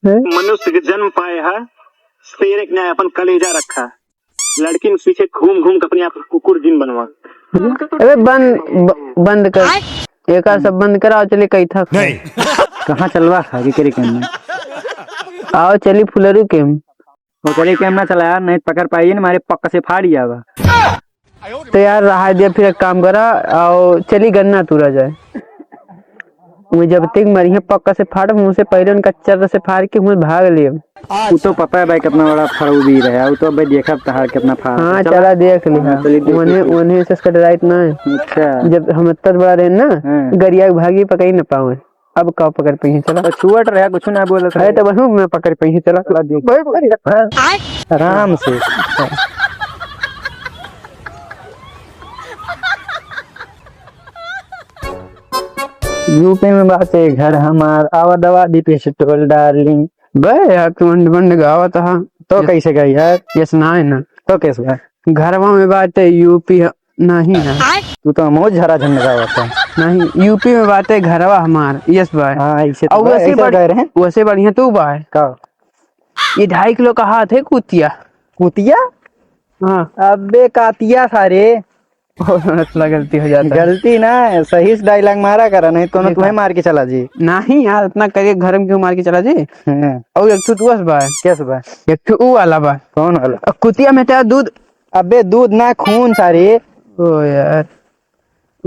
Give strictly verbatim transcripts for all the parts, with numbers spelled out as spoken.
हैं? मनुष्य के जन्म पाए है, शेर एक ने अपन कलेजा रखा। लड़किन के पीछे घूम घूम के अपने आप को कुकुर जिन बनवा। अबे बंद, ब-, बंद कर। एका सब बंद कर, आओ चली कैथा खाए। नहीं। कहाँ चलवा खा के करे करना? आओ चली फुलरू के। ओकरे के हम ना चला यार, नहीं पकड़ पाइए ना, हमारे पक्का से फाड़ जावा। तो यार रहा दिया, फिर एक काम करा, आओ चली गन्ना तूरा जाए। वो जब तक मरिहे पक्का से फाड़, मुँह से पहले उनका चर्र से फाड़ के मुँह भाग लिए। वो तो पता है भाई कितना बड़ा फड़ू भी रहा, वो तो भाई देखा तहार कितना फाड़। हाँ, चला। चला देख लिहा। हाँ, चलिए देख उन्हें, लेते हैं। उन्हें से इसका डराइत ना है। अच्छा। जब हम इतना बड़ा रहे ना, हाँ। गरिया के भागी पकड़ ही ना पावे। अब का पकड़ पइहे, चला। तो छुअट रहा, कुछ ना बोलत अरे, रहे। तो वही मैं पकड़ पइहे, चला। चला, दियो। भाई, भाई, हाँ। आराम से। यूपी में बाटे घर हमार, आवा दवा दी पिस्टल डार्लिंग। बे यार, तू अंड बंड गावत हा। तो कैसे गाई यार? यस ना है ना। तो कैसे गाई? घरवा में बाटे यूपी ह-, नहीं है। तू तो हमहू झरा झंड गावत है। नहीं, यूपी में बाटे घरवा हमार, यस भाई। हाँ, ऐसे तो और बा-, वैसे ऐसे बढ़-, कह रहे हैं। वैसे बढ़िया तू बा है। का? ये ढाई किलो का हाथ है कुतिया। कुतिया? हाँ। अबे कातिया सारे। इतना गलती हो जाता है। गलती ना, सही से डायलॉग मारा करा, नहीं तो ना देखा। तुम्हें मार के चला जी। नहीं यार, इतना करिए घर में क्यों मार के चला जी? हाँ। और एक ठो तू बस बा। कैसे बा? एक ठो ऊ वाला बा। कौन वाला? अब कुतिया में तेरा दूध। अबे दूध ना, खून सारे। ओ यार।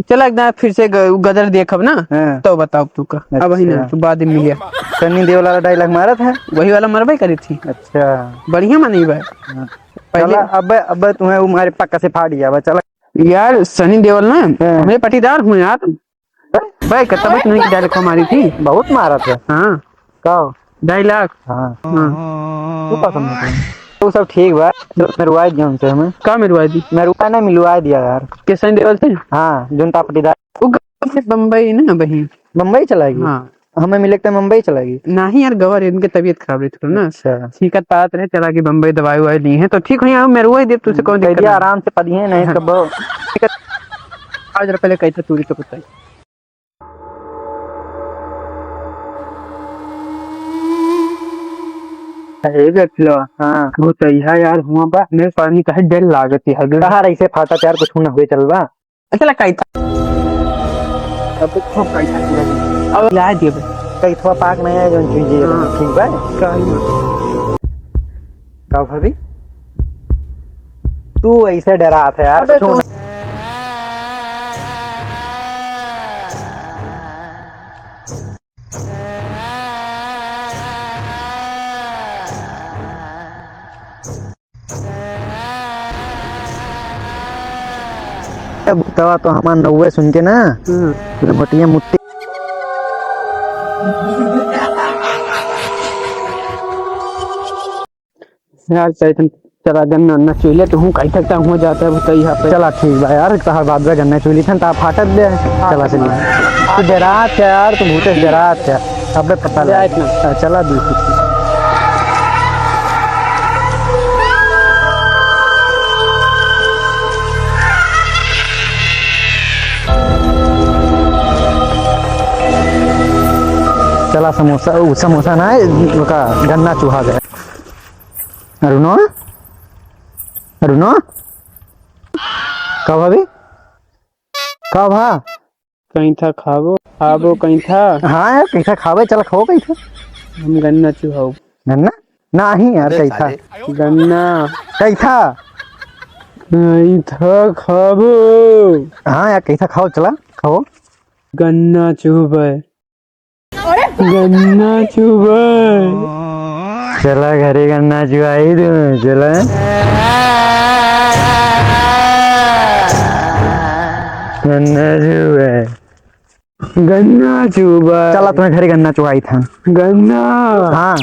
चला एक दाएं फिर से ग-, गदर देखब ना, हाँ। तो बताओ तू का। अब वही ना, अच्छा। तू बाद में मिलिया। सनी देओल वाला डायलॉग मारत है? वही वाला मरबे करी थी। अच्छा। बढ़िया मानी बा। हाँ। पहले चला, अब, अब तुम्हें वो मारे पक्का से फाड़ गया बा, चला। यार, सनी देओल ना, हाँ। हमारे पटीदार हुए यार। भाई, कितना बच नहीं की डायलॉग मारी थी। बहुत मारत है। हाँ। का हो? ढाई लाख। हाँ। हाँ। तू का समझत है? वो सब ठीक बा। चल, मेरवाई दिया उनसे हमें। का मेरवाई दी? मेरवाई ना, मिलवाई दिया यार। के सनी देओल से? हाँ, जनता पार्टी दा। वो ग-, बम्बई ना बही। बम्बई चला गई? हाँ। हमें मिले तो बम्बई चला गई? नहीं यार, गवर इनके तबीयत खराब रही थोड़ा ना। अच्छा। छींकत पात रहे, चला गई बम्बई, दवाई ववाई ली है तो ठीक हुई। मेरवाई दे, तुझसे कौन कह दिक्कत दिया, है? आराम से पढ़िए, नहीं हाँ। तो बहुत। आज पहले कही था तूरी तो बताई। अरे गठलो, हाँ। वो तो यह यार हुआ बा, मेरे पानी का है, डर लागत है। कहाँ रही से फाटा यार, कुछ ना हुए चल बा। अच्छा, लगा था। अब तो खूब कैसा किया। अब ला दिए बे। कई थोड़ा पाक नहीं है, जो चीज़ है, हाँ। ठीक बा? का है? का भाभी? तू ऐसे डरात है यार, अबे छोड़। तू ए, भूतवा तो हमार नौवे सुन के ना, हम्म। लंगोटिया मुट्ठी। यार, चैतन, चला गन्ना, गन्ना चुइले, तो हूँ कहीं तक हुआ जाता है, बताइए यहाँ पे। चला, ठीक बा यार, तहार बात बा, गन्ना चुइली थन, ता फाटत दे। चला, चली। तू डरात है यार, तू भूते से डरात है। अबे पता लगा। जाए इतना। हाँ, चला, दी। चला, समोसा, उ, समोसा ना है, ओका गन्ना चुहा गया। अरुणो? अरुणो? का भाभी? का भा? कहीं था खाबो, खाबो कहीं था। हाँ यार, कहीं था खाबे, चल खाओ कहीं था। हम गन्ना चुहाओ। गन्ना? नहीं यार, अबे कहीं था। साले। गन्ना। कहीं था? कहीं था खाबो। हाँ यार, कहीं था खाओ, चला, खाओ। गन्ना चुहबे। गन्ना चुबे। चला घरे गन्ना चुआई दे, चला। गन्ना चुबे। गन्ना चुबे। चला तुम्हें घरे गन्ना चुआई था। गन्ना। हाँ।